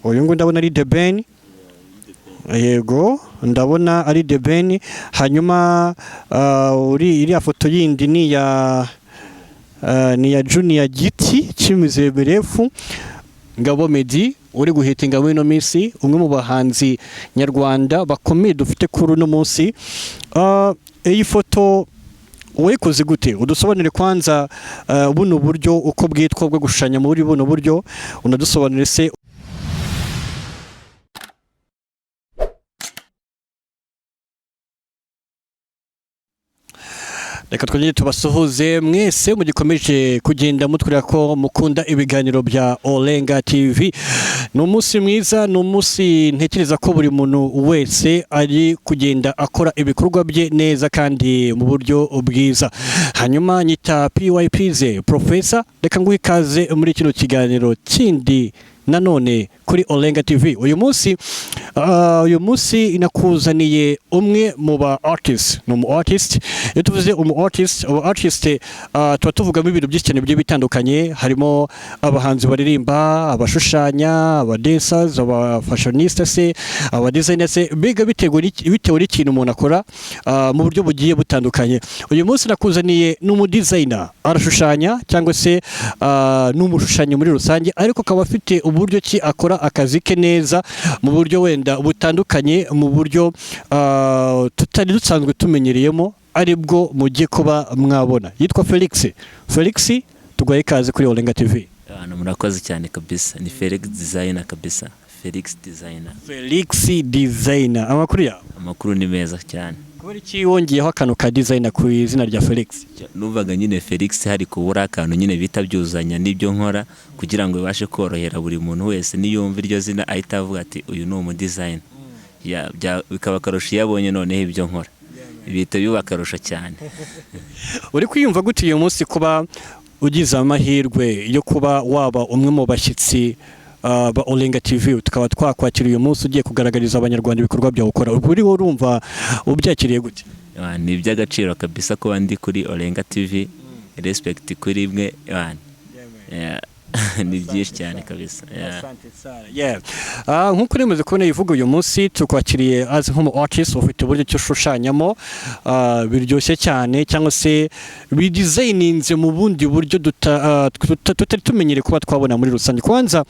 Uyu nguyu ndabona ari The Ben. Yego, ndabona ari The Ben. Hanyuma uri iriya foto yindi ni ya Junior Giti Cyimizeberefu. Ngabo Meddy uri guhitinga muri ino minsi, umwe mu bahanzi nyarwanda bakomeye dufite kuri uno munsi. Iyi foto wayikoze gute? Udusobanurire kwanza buno buryo uko bwitwa bwo gushushanya muri buno buryo, unadusobanurire se. Reka twongere tubasuhuze mwese mugikomeje kugenda mutwereka ko mukunda ibiganiro bya Olenga TV. Ni umunsi mwiza, ni umunsi ntekereza ko buri muntu wese ari kugenda akora ibikorwa bye neza kandi mu buryo bwiza. Hanyuma nyita PYPZ Professor, reka nguhe ikaze muri kino kiganiro kindi nanone kuri Olenga TV. Uyu munsi nakuzaniye umwe mu ba artist, ni umu artist. Iyo tuvuze umu artist, aba artist tuba tuvugamo ibintu byinshi cyane bigiye bitandukanye, harimo abahanzi baririmba, abashushanya, aba dancers, aba fashionista se, aba designers se, biga bitewe n'ikintu umuntu akora mu buryo bugiye butandukanye. Uyu munsi nakuzaniye n'umu designer, arashushanya cyangwa se n'umushushanyi muri rusange, ariko akaba afite uburyo ki akora akazi ke neza mu buryo wenda butandukanye, mu buryo tutari dusanzwe tumenyereyemo, aribwo mugiye kuba mwabona. Yitwa Felix. Felix, tuguhaye ikaze kuri Olenga TV. Abantu murakoze cyane kabisa. Ni Felix Designer kabisa, Felix Designer. Felix Designer, amakuru yawe? Amakuru ni meza cyane. Kubera iki wongeyeho akantu ka designer ku izina rya Felix? Numvaga nyine Felix hari kubura akantu nyine bita byuzanya n'ibyo nkora, kugira ngo bibashe korohera buri muntu wese, niyumva iryo zina ahita avuga ati: "Uyu ni umu designer." Bikaba akarusho iyo abonye noneho ibyo nkora, bihita biba akarusho cyane. Uri kwiyumva gute uyu munsi kuba ugize amahirwe yo kuba waba umwe mu bashyitsi ba Olenga TV, tukaba twakwakira uyu munsi ugiye kugaragariza Abanyarwanda ibikorwa byawe ukora? Ubwo uri urumva ubyakiriye gute? Ni iby'agaciro kabisa kuba ndi kuri Olenga TV. Respect kuri imwe. Yeah. Ni byinshi cyane kabisa. Yeah. Yeah. Nk'uko uremaze kubona ivuga, uyu munsi tukwakiriye azi nk'umu artist ufite uburyo cyo ushushanyamo biryoshye cyane, cyangwa se bidesigninze mu bundi buryo tutari tumenyereye kuba twabona muri rusange. Kwanza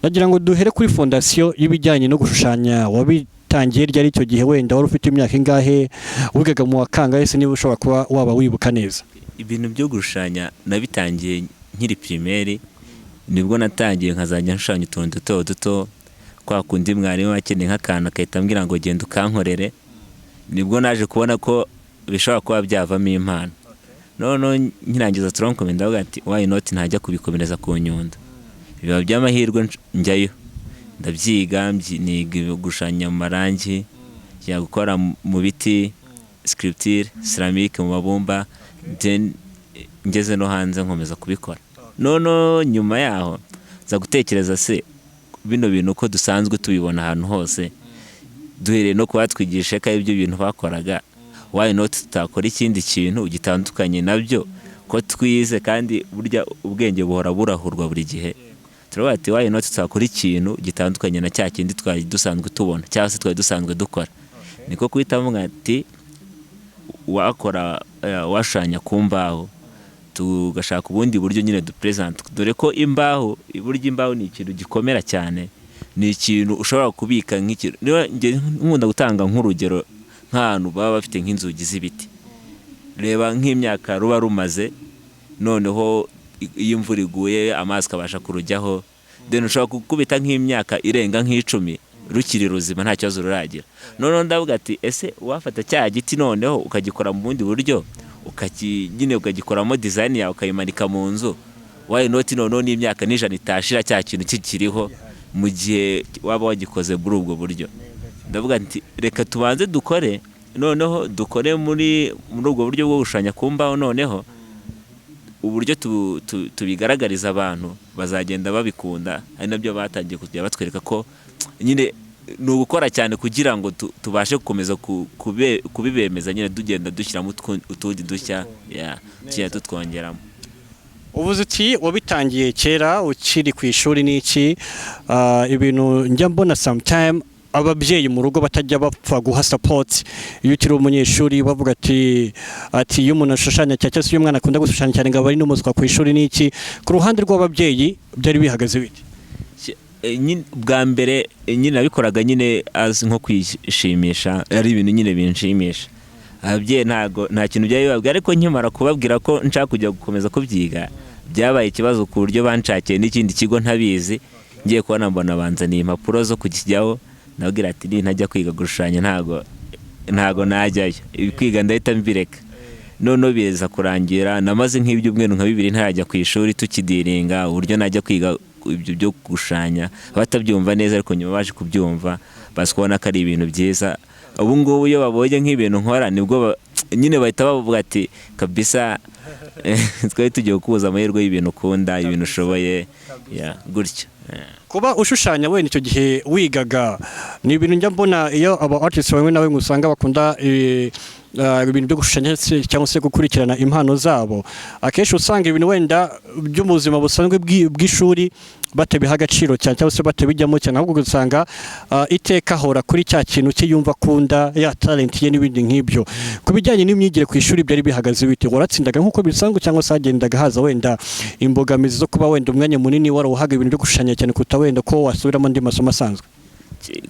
nagira ngo duhere kuri fondation y'ibijyanye no gushushanya. Wabitangiye ryari? Icyo gihe wenda wari ufite imyaka ingahe? Wigaga mu wa kangahe se, niba ushobora kuba waba wibuka neza? Ibintu byo gushushanya nabitangiye nkiri primaire. Nibwo natangiye nkazajya nshushanya utuntu duto duto, kwa kundi mwarimu akeneye nk'akantu agahita ambwira ngo: "Genda ukankorere." Nibwo naje kubona ko bishobora kuba byavamo impano. Noneho nkirangiza tronc commun, ndavuga ati: "Why not ntajya kubikomereza ku Nyundo?" Biba by'amahirwe, njyayo ndabyiga, niga gushushanya mu marangi, njya gukora mu biti, sculpture, céramique, mu mabumba, then ngeze no hanze nkomeza kubikora. Noneho nyuma yaho nza gutekereza: se bino bintu uko dusanzwe tubibona ahantu hose, duhereye no kuba twigisha ko ari byo bintu bakoraga, why not tutakora ikindi kintu gitandukanye nabyo, ko twize kandi burya ubwenge buhora burahurwa buri gihe? Turavuga ati: "Why not tutakora ikintu gitandukanye na cya kindi twari dusanzwe tubona cyangwa se twari dusanzwe dukora?" Niko guhita mvuga ati wakora washushanya ku mbaho, tugashaka ubundi buryo nyine dupresent, dore ko imbaho, burya imbaho ni ikintu gikomera cyane, ni ikintu ushobora kubika nk'ikintu. Niba njye nkunda gutanga nk'urugero nk'ahantu baba bafite nk'inzugi z'ibiti, reba nk'imyaka ruba rumaze, noneho iyo imvura iguye amazi akabasha kurujyaho, then ushobora gukubita nk'imyaka irenga nk'icumi rukiri ruzima, nta kibazo ruragira. Noneho ndavuga ati: "Ese wafata cya giti noneho ukagikora mu bundi buryo, nyine ukagikoramo design yawe, ukayimanika mu nzu, why not noneho n'imyaka n'ijana itashira cya kintu kikiriho, mu gihe waba wagikoze muri ubwo buryo?" Ndavuga nti: "Reka tubanze dukore, noneho dukore muri ubwo buryo bwo gushushanya ku mbaho, noneho uburyo tubigaragariza abantu bazagenda babikunda." Ari nabyo batangiye kujya batwereka ko nyine ni ugukora cyane kugira ngo tubashe gukomeza kubibemeza, nyine tugenda dushyiramo utundi dushya, yeah, tugenda tutwongeramo. Uvuze uti wabitangiye kera ukiri ku ishuri n'iki. Ibintu njya mbona sometime, ababyeyi mu rugo batajya bapfa guha support iyo ukiri umunyeshuri, bavuga ati iyo umuntu ashushanya cyane, cyangwa se iyo umwana akunda gushushanya cyane, ngo aba ari n'umuswa ku ishuri n'iki. Ku ruhande rw'ababyeyi byari bihagaze bite? Bwa mbere nyine nabikoraga nyine azi nko kwishimisha, ari ibintu nyine binshimisha. Ababyeyi ntago nta kintu byari bibabwira, ariko nkimara kubabwira ko nshaka kujya gukomeza kubyiga, byabaye ikibazo ku buryo banshakiye n'ikindi kigo ntabizi. Ngiye kubona mbona banzaniye impapuro zo kukijyaho. Nabwira ati nintajya kwiga gushushanya ntago najyayo, kwiga ndahita mbireka. Noneho biza kurangira namaze nk'ibyumweru nka 2 ntarajya ku ishuri, tukidiringa uburyo najya kwiga ibyo byo gushushanya, batabyumva neza. Ariko nyuma baje kubyumva, bazi kubona ko ari ibintu byiza. Ubu ngubu iyo babonye nk'ibintu nkora, nibwo nyine bahita bavuga ati kabisa twari tugiye kubuza amahirwe y'ibintu ukunda, ibintu ushoboye. Yeah, gutyo. Yeah. Kuba ushushanya wenda icyo gihe wigaga, ni ibintu njya mbona iyo aba artists bamwe na bamwe usanga bakunda ibintu byo gushushanya cyangwa se gukurikirana impano zabo. Akenshi usanga ibintu wenda by'ubuzima busanzwe bw'ishuri batabiha agaciro cyane, cyangwa se batabijyamo cyane, ahubwo ugasanga iteka ahora kuri cya kintu cye yumva akunda, ya talent ye n'ibindi nk'ibyo. Ku bijyanye n'imyigire ku ishuri byari bihagaze bite? Waratsindaga nk'uko bisanzwe, cyangwa se hagendaga haza wenda imbogamizi zo kuba wenda umwanya munini warawuhaga ibintu byo gushushanya cyane kuruta wenda ko wasubiramo andi masomo asanzwe?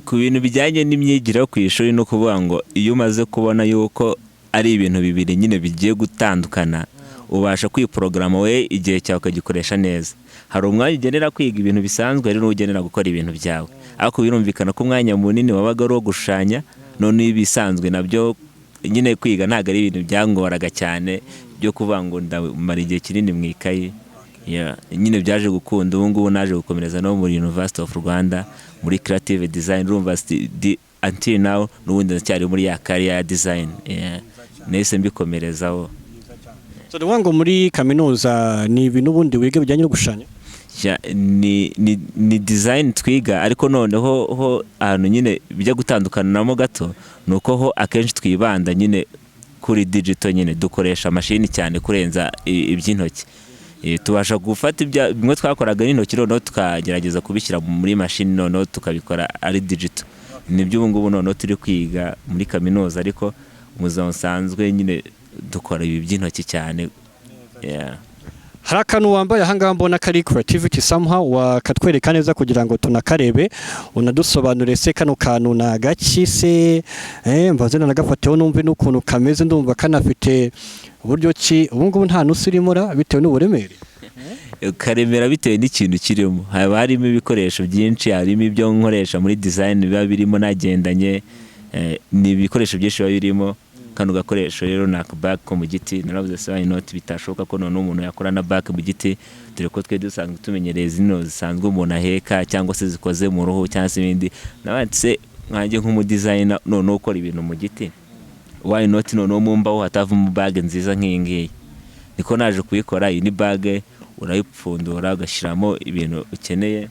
Ku bintu bijyanye n'imyigire yo ku ishuri, ni ukuvuga ngo iyo umaze kubona yuko ari ibintu bibiri nyine bigiye gutandukana, ubasha kwiporogaramu we igihe cyawe ukagikoresha neza. Hari umwanya ugenera kwiga ibintu bisanzwe, hari n'ugenera gukora ibintu byawe. Ariko birumvikana ko umwanya munini wabaga ari uwo gushushanya. Noneho ibisanzwe nabyo nyine kwiga ntabwo ari ibintu byangoraga cyane byo kuvuga ngo ndamara igihe kinini mu ikayi. Yeah, nyine byaje gukunda. Ubu ngubu naje gukomereza no muri University of Rwanda muri creative design. Urumva until now n'ubundi ndacyari muri ya career ya design. Yeah. Nahise mbikomerezaho. So ni ukuvuga ngo muri kaminuza ni ibintu ubundi wiga bijyanye no gushushanya? Ja, ni design twiga, ariko noneho ho ahantu nyine bijya gutandukanamo gato ni uko ho akenshi twibanda nyine kuri digital, nyine dukoresha mashini cyane kurenza iby'intoki. Tubasha gufata bimwe twakoraga n'intoki, noneho tukagerageza kubishyira muri mashini, noneho tukabikora ari digital. Nibyo ubu ngubu noneho turi kwiga muri kaminuza, ariko mu buzima busanzwe nyine dukora ibi by'intoki cyane. Yeah. Hari akantu wambaye ahangaha mbona kari creativity somehow, wakatwereka neza kugira ngo tunakarebe, unadusobanure se kano kantu ni agaki se? Mbaze nanagafateho numve n'ukuntu kameze. Ndumva kanafite uburyo ki ubu ngubu nta nusu irimo ra, bitewe n'uburemere. Karemera bitewe n'ikintu kirimo. Haba harimo ibikoresho byinshi, harimo ibyo nkoresha muri design biba birimo nagendanye. Ni ibikoresho byinshi biba birimo. Kano gakoresho rero ni akabag ko mu giti. Naravuze se why not bitashoboka ko noneho umuntu yakora na bag mu giti, dore ko twe dusanzwe tumenyereye zino zisanzwe umuntu aheka, cyangwa se zikoze mu ruhu, cyangwa se ibindi. Nabanditse nkanjye nk'umudesigner noneho ukora ibintu mu giti, why not noneho mu mbaho hatavamo bag nziza nk'iyi ngiyi? Niko naje kuyikora. Iyi ni bag urayipfundura ugashyiramo ibintu ukeneye.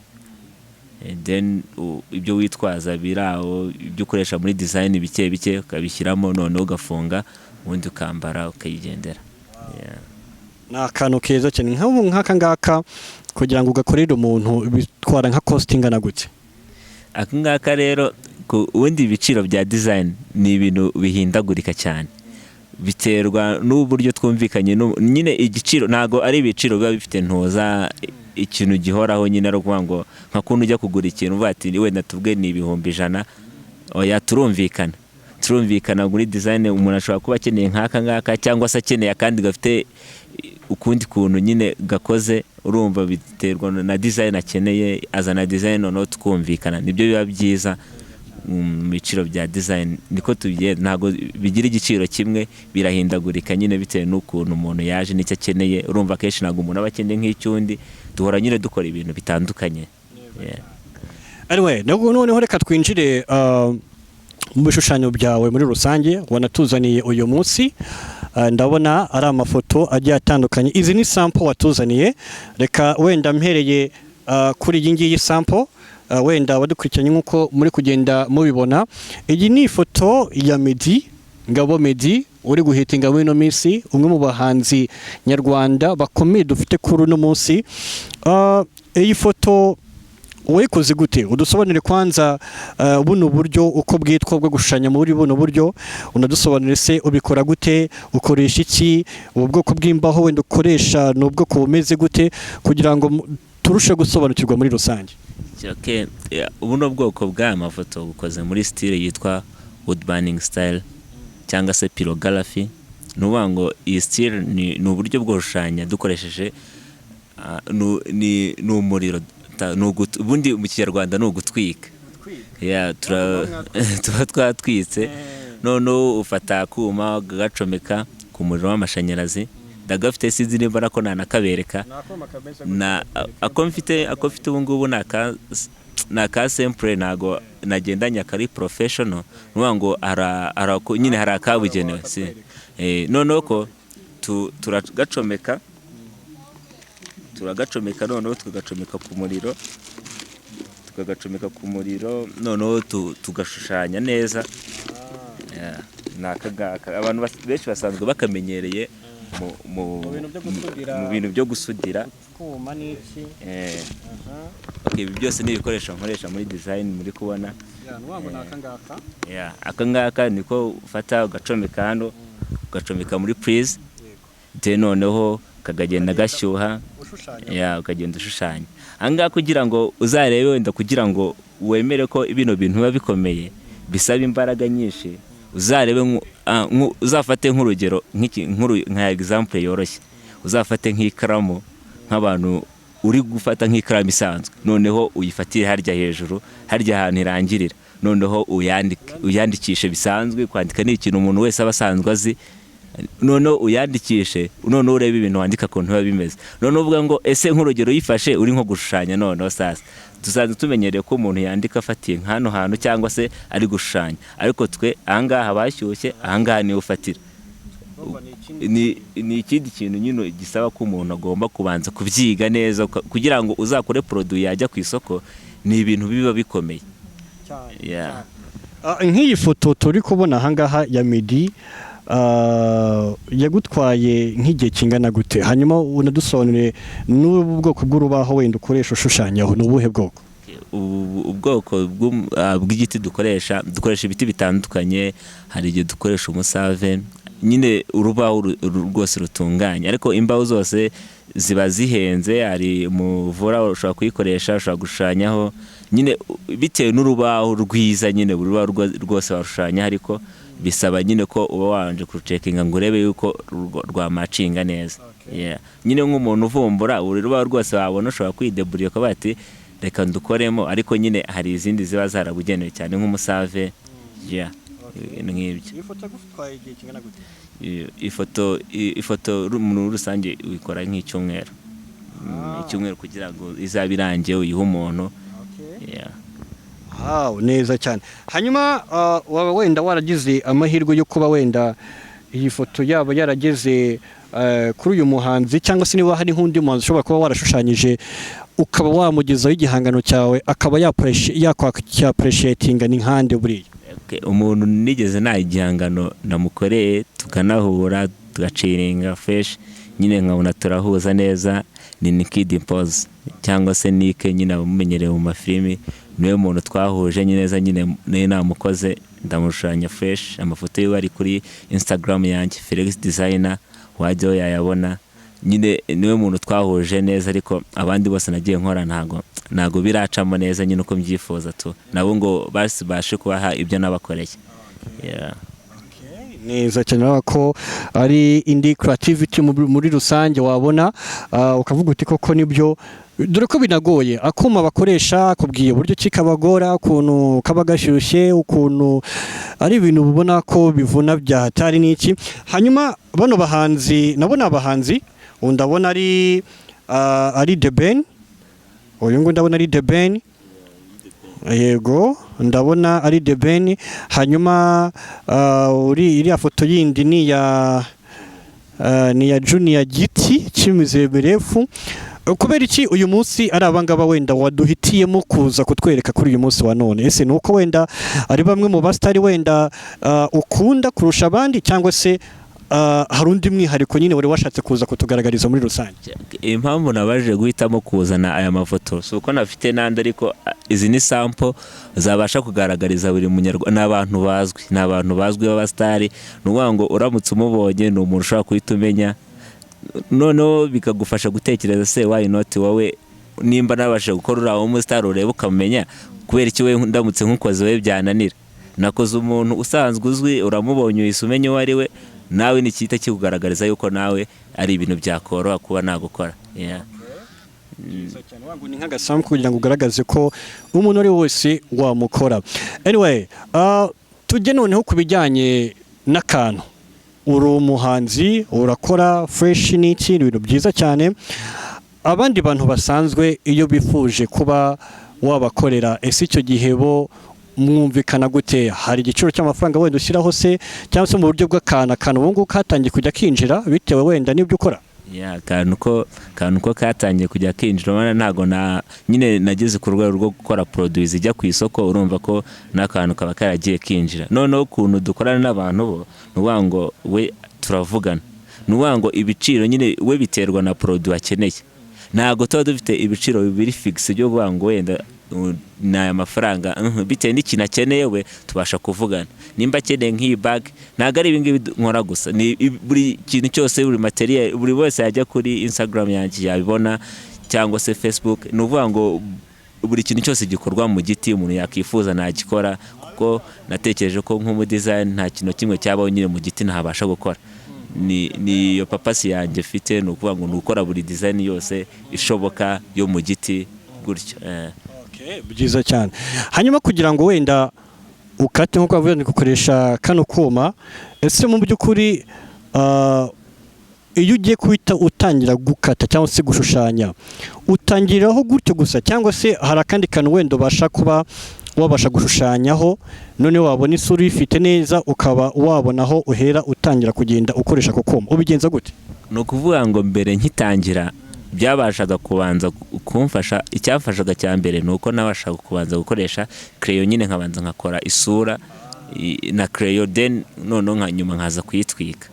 And then ibyo witwaza biri aho, ibyo ukoresha muri design bike bike ukabishyiramo, noneho ugafunga, ubundi ukambara ukayigendera. Yeah. Ni akantu keza cyane. Nk'ubu nk'aka ngaka, kugira ngo ugakorere umuntu bitwara nka cost ingana gute? Aka ngaka rero, ubundi ibiciro bya design ni ibintu bihindagurika cyane, biterwa n'uburyo twumvikanye. Nyine igiciro ntabwo ari ibiciro biba bifite ntuza ikintu gihoraho nyine, ari ukuvuga ngo nka kuntu ujya kugura ikintu uvuga ati wenda tuvuge ni 100,000. Oya, turumvikana muri design. Umuntu ashobora kuba akeneye nk'aka ngaka, cyangwa se akeneye akandi gafite ukundi kuntu nyine gakoze. Urumva biterwa na design akeneye, azana design noneho tukumvikana. Nibyo biba byiza mu biciro bya design, niko tubigenda. Ntabwo bigira igiciro kimwe, birahindagurika nyine bitewe n'ukuntu umuntu yaje n'icyo akeneye. Urumva akenshi ntabwo umuntu aba akeneye nk'icyundi, duhora nyine dukora ibintu bitandukanye. Yeah. Anyway, noneho reka twinjire mu bishushanyo byawe muri rusange wanatuzaniye uyu munsi. Ndabona ari amafoto agiye atandukanye. Izi ni sample watuzaniye. Reka wenda mpereye kuri iyi ngiyi sample. Wenda abadukurikiranye, nk'uko muri kugenda mubibona, iyi ni ifoto ya Meddy Ngabo Meddy. uri guhitinga muri ino minsi, umwe mu bahanzi nyarwanda bakomeye dufite kuri uno munsi. Iyi foto wayikoze gute? Udusobanurire kwanza buno buryo uko bwitwa bwo gushushanya muri buno buryo, unadusobanurire se ubikora gute, ukoresha iki, ubu bwoko bw'imbaho wenda ukoresha ni ubwoko bumeze gute, kugira ngo turushe gusobanukirwa muri rusange. Okay. Yeah, buno bwoko bw'aya mafoto bukoze muri style yitwa wood burning style cyangwa se pyrography. Ni ukuvuga ngo iyi style ni uburyo bwo gushushanya dukoresheje ni umuriro. Ubundi mu Kinyarwanda ni ugutwika. Yeah, tuba twatwitse. Noneho ufata akuma ukagacomeka ku muriro w'amashanyarazi. Ndagafite, sinzi nimba nako nanakabereka. Na ako mfite ubu ngubu ni aka simple, ntago nagendanye akari professional. Ni ukuvuga ngo nyine hari akabugenewe si. Noneho ko turagacomeka, noneho tukagacomeka ku muriro, noneho tugashushanya neza. Yeah, ni aka ngaka abantu benshi basanzwe bakamenyereye Mu bintu byo gusudira. Mu bintu byo gusudira. Kuma n'iki. Okay, ibi byose ni ibikoresho nkoresha muri design muri kubona. Ni aka ngaka. Yeah, aka ngaka niko ufata ugacomeka hano, ugacomeka muri prise, then noneho kakagenda gashyuha. Ushushanya. Yeah, ukagenda ushushanya aha ngaha kugira ngo uzarebe wenda, kugira ngo wemere ko bino bintu biba bikomeye, bisaba imbaraga nyinshi. Uzarebe uzafate nk'urugero nka example yoroshye, uzafate nk'ikaramu, nk'abantu uri gufata nk'ikaramu isanzwe, noneho uyifatire harya hejuru, harya ahantu irangirira, noneho uyandike, uyandikishe bisanzwe. Kwandika ni ikintu umuntu wese aba asanzwe azi. Noneho uyandikishe, noneho urebe ibintu wandika ukuntu biba bimeze. Noneho uvuga ngo ese nk'urugero uyifashe uri nko gushushanya. Noneho sasa dusanzwe tumenyereye ko umuntu yandika afatiye nk'hano hantu cyangwa se ari gushushanya, ariko twe ahangaha bashyushye, ahangaha niwe ufatira. Ni ikindi kintu nyine gisaba ko umuntu agomba kubanza kubyiga neza kugira ngo uzakore produit yajya ku isoko. Ni ibintu biba bikomeye. Yeah. Nk'iyi foto turi kubona ahangaha ya Meddy, yagutwaye nk'igihe kingana gute? Hanyuma unadusobanurire n'ubu bwoko bw'urubaho wenda ukoresha ushushanyaho ni ubuhe bwoko? Ubwoko bw'igiti dukoresha, dukoresha ibiti bitandukanye. Hari igihe dukoresha umusave nyine, urubaho rwose rutunganye, ariko imbaho zose ziba zihenze. Hari umuvura ushobora kuyikoresha, ushobora gushushanyaho nyine bitewe n'urubaho rwiza nyine. Buri rubaho rwose warushushanya, ariko bisaba nyine ko uba wabanje kurucheckinga ngo urebe yuko rwamacinga neza. Yeah. Nyine nk'umuntu uvumbura, buri rubaho rwose wabona ushobora kwideburira ukavuga ati reka ndukoremo, ariko nyine hari izindi ziba zarabugenewe cyane nk'umusave, yeah, ibintu nk'ibyo. Iyi foto yagutwaye igihe kingana gute? Ifoto muri rusange uyikora nk'icyumweru. Icyumweru kugira ngo izabe irangiye uyihe umuntu. Yeah. Wow, neza cyane. Hanyuma waba wenda waragize amahirwe yo kuba wenda iyi foto yaba yarageze kuri uyu muhanzi, cyangwa se niba hari nk'undi muhanzi ushobora kuba warashushanyije ukaba wamugezaho igihangano cyawe akaba yakwappreciatinga, ni nkande buriya? Okay, umuntu nigeze nta igihangano namukoreye tukanahura tugachillinga fresh nyine nkabona turahuza neza, ni Nicky Dimpoz cyangwa se Nick nyine abamumenyereye mu mafilimi. Niwe muntu twahuje nyine neza nyine, niwe namukoze ndamushushanya fresh. Amafoto yiwe ari kuri Instagram yanjye, Felix Designer, wajyaho yayabona nyine. Niwe muntu twahuje neza, ariko abandi bose nagiye nkora ntago biracamo neza nyine uko mbyifuza tu, nabo ngo bashe kubaha ibyo nabakoreye. Yeah. Neza cyane. Urabona ko ari indi creativity muri rusange wabona ukavuga uti koko nibyo, dore ko binagoye. Akuma bakoresha akubwiye uburyo ki kabagora, ukuntu kaba gashyushye, ukuntu ari ibintu ubona ko bivuna bya hatari n'iki. Hanyuma bano bahanzi nabo ni abahanzi. Ubu ndabona ari The Ben, uyu nguyu ndabona ari The Ben. Yego, ndabona ari The Ben. Hanyuma uri iriya foto yindi ni iya Junior Giti cy'imize mirefu. Kubera iki uyu munsi ari abangaba wenda waduhitiyemo kuza kutwereka kuri uyu munsi wa none? Ese ni uko wenda ari bamwe mu basitari wenda ukunda kurusha abandi, cyangwa se hari undi mwihariko nyine wari washatse kuza kutugaragariza muri rusange? Impamvu nabashije guhitamo kuzana aya mafoto si uko nafite n'andi, ariko izi ni sample zabasha kugaragariza buri Munyarwanda. Ni abantu bazwi, ni abantu bazwi b'abasitari. Ni ukuvuga ngo uramutse umubonye, ni umuntu ushobora guhita umenya, noneho bikagufasha gutekereza: se why not wowe? Nimba nabashije gukora uriya w'umusitari ureba ukamenya, kubera iki we ndamutse nkukoze wowe byananira? Nakoze umuntu usanzwe uzwi, uramubonye uhise umenya uwo ari we. Nawe ni ikihita kikugaragariza yuko nawe ari ibintu byakoroha kuba nagukora. Yeah. Wangu ni nk'agasambu kugira ngo ugaragaze ko umuntu ari we wese wamukora. Anyway, tujye noneho ku bijyanye n'akantu. Uri umuhanzi, urakora fresh n'iki, ni ibintu byiza cyane. Abandi bantu basanzwe iyo bifuje kuba wabakorera, ese icyo gihe bo mwumvikana gute? Hari igiciro cy'amafaranga wenda ushyiraho se, cyangwa se mu buryo bw'akantu, akantu ubu ngubu katangiye kujya kinjira bitewe wenda n'ibyo ukora? Yeah, akantu ko katangiye kujya kinjira. Urabona, ntago na nyine nageze ku rwego rwo gukora produit zijya ku isoko, urumva ko n'akantu kaba karagiye kinjira. Noneho ukuntu dukorana n'abantu bo, ni ukuvuga ngo we turavugana, ni ukuvuga ngo ibiciro nyine we biterwa na produit akeneye. Ntabwo tuba dufite ibiciro biri fixe byo kuvuga ngo wenda ni aya mafaranga. Bitewe n'ikintu akeneye we tubasha kuvugana. Nimba akeneye nk'iyi bag, ntabwo ari ibingibi nkora gusa, ni buri kintu cyose, buri material. Buri wese yajya kuri Instagram yanjye yabibona, cyangwa se Facebook. Ni ukuvuga ngo buri kintu cyose gikorwa mu giti umuntu yakwifuza nagikora, kuko natekereje ko nk'umudesign nta kintu kimwe cyabaho nyine mu giti ntabasha gukora. Ni iyo purpose yanjye mfite, ni ukuvuga ngo ni ukora buri design yose ishoboka yo mu giti gutyo. Okay, byiza cyane. Hanyuma kugira ngo wenda ukate nk'uko bavuga, ni gukoresha kano kuma. Ese mu by'ukuri iyo ugiye guhita utangira gukata cyangwa se gushushanya, utangiriraho gutyo gusa, cyangwa se hari akandi kantu wenda ubasha kuba wabasha gushushanyaho, noneho wabona isura uyifite neza, ukaba wabona aho uhera utangira kugenda ukoresha ako kuma? Ubigenza gute? Ni ukuvuga ngo mbere nkitangira byabashaga kubanza kumfasha. Icyamfashaga cya mbere ni uko nabashaga kubanza gukoresha crayon nyine, nkabanza nkakora isura na crayon, then noneho nka nyuma nkaza kuyitwika.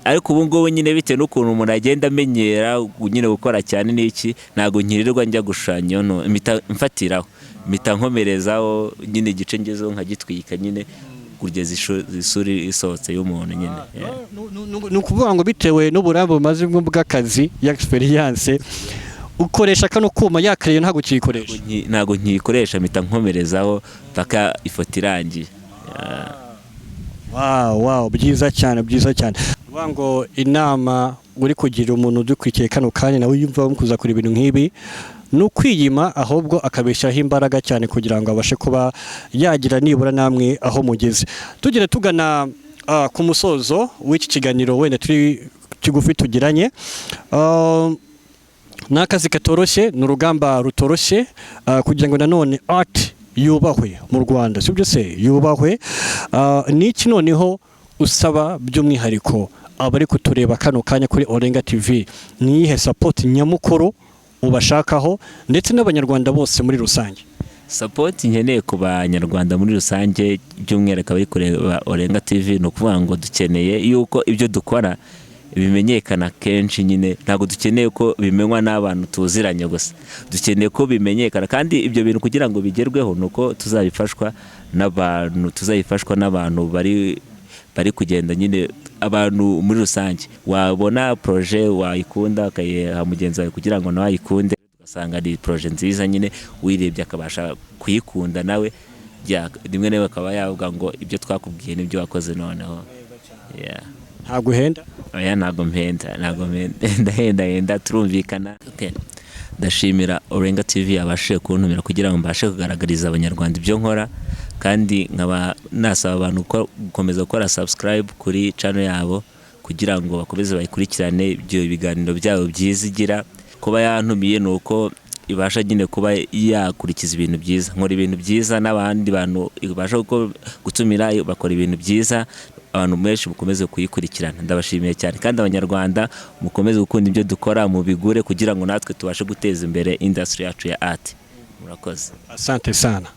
Ariko ubu ngubu nyine bitewe n'ukuntu umuntu agenda amenyera nyine gukora cyane n'iki, ntabwo nkirirwa njya gushushanya iyo mpita mfatiraho, mpita nkomerezaho nyine, igice ngezeho nkagitwika nyine kugeza isura isohotse y'umuntu nyine. Yeah. Ni ukuvuga ngo bitewe n'uburambe bumaze bw'akazi ya experience, ukoresha kano kuma, ya crayon ntabwo ukiyikoresha? Ntabwo nkiyikoresha, mpita nkomerezaho paka ifoto irangiye. Yeah. Wow, byiza cyane, byiza cyane. Uvuga ngo inama uri kugira umuntu udukurikiye kano kanya, nawe yumva kuza kure ibintu nk'ibi, ni ukwiyima, ahubwo akabishyiraho imbaraga cyane kugira ngo abashe kuba yagira nibura namwe aho mugeze. Tugera tugana ku musozo w'iki kiganiro wenda turi kigufi tugiranye. Ni akazi katoroshye, ni urugamba rutoroshye kugira ngo nanone art yubahwe mu Rwanda, sibyo se? Yubahwe. Ni iki noneho usaba by'umwihariko abari kutureba kano kanya kuri Orenga TV? Ni iyihe support nyamukuru ubashakaho, ndetse n'Abanyarwanda bose muri rusange? Support nkeneye ku Banyarwanda muri rusange, by'umwihariko abari kureba Orenga TV, ni ukuvuga ngo dukeneye yuko ibyo dukora bimenyekana kenshi nyine. Ntabwo dukeneye ko bimenywa n'abantu tuziranye gusa, dukeneye ko bimenyekana. Kandi ibyo bintu kugira ngo bigerweho ni uko tuzabifashwa n'abantu bari kugenda nyine, abantu muri rusange. Wabona projet wayikunda, ukayiha mugenzi wawe kugira ngo nawe ayikunde, ugasanga ni projet nziza nyine, uyirebye akabasha kuyikunda nawe, rimwe na rimwe akaba yavuga ngo ibyo twakubwiye nibyo wakoze noneho. Yeah. Ntabwo uhenda? Oya, ntabwo mpenda, ntabwo mpenda, ndahendahenda, turumvikana. Okay. Ndashimira Orenga TV yabashije kuntumira kugira ngo mbashe kugaragariza Abanyarwanda ibyo nkora, kandi nkaba nasaba abantu gukomeza gukora subscribe kuri channel yabo kugira ngo bakomeze bayikurikirane, ibyo biganiro byabo byiza igira. Kuba yantumiye ni uko ibasha nyine kuba yakurikiza ibintu byiza. Nkora ibintu byiza, n'abandi bantu ibasha gutumira bakora ibintu byiza. Abantu benshi mukomeze kuyikurikirana. Ndabashimiye cyane, kandi Abanyarwanda mukomeze gukunda ibyo dukora, mubigure kugira ngo natwe tubashe guteza imbere industry yacu ya art. Murakoze. Asante sana.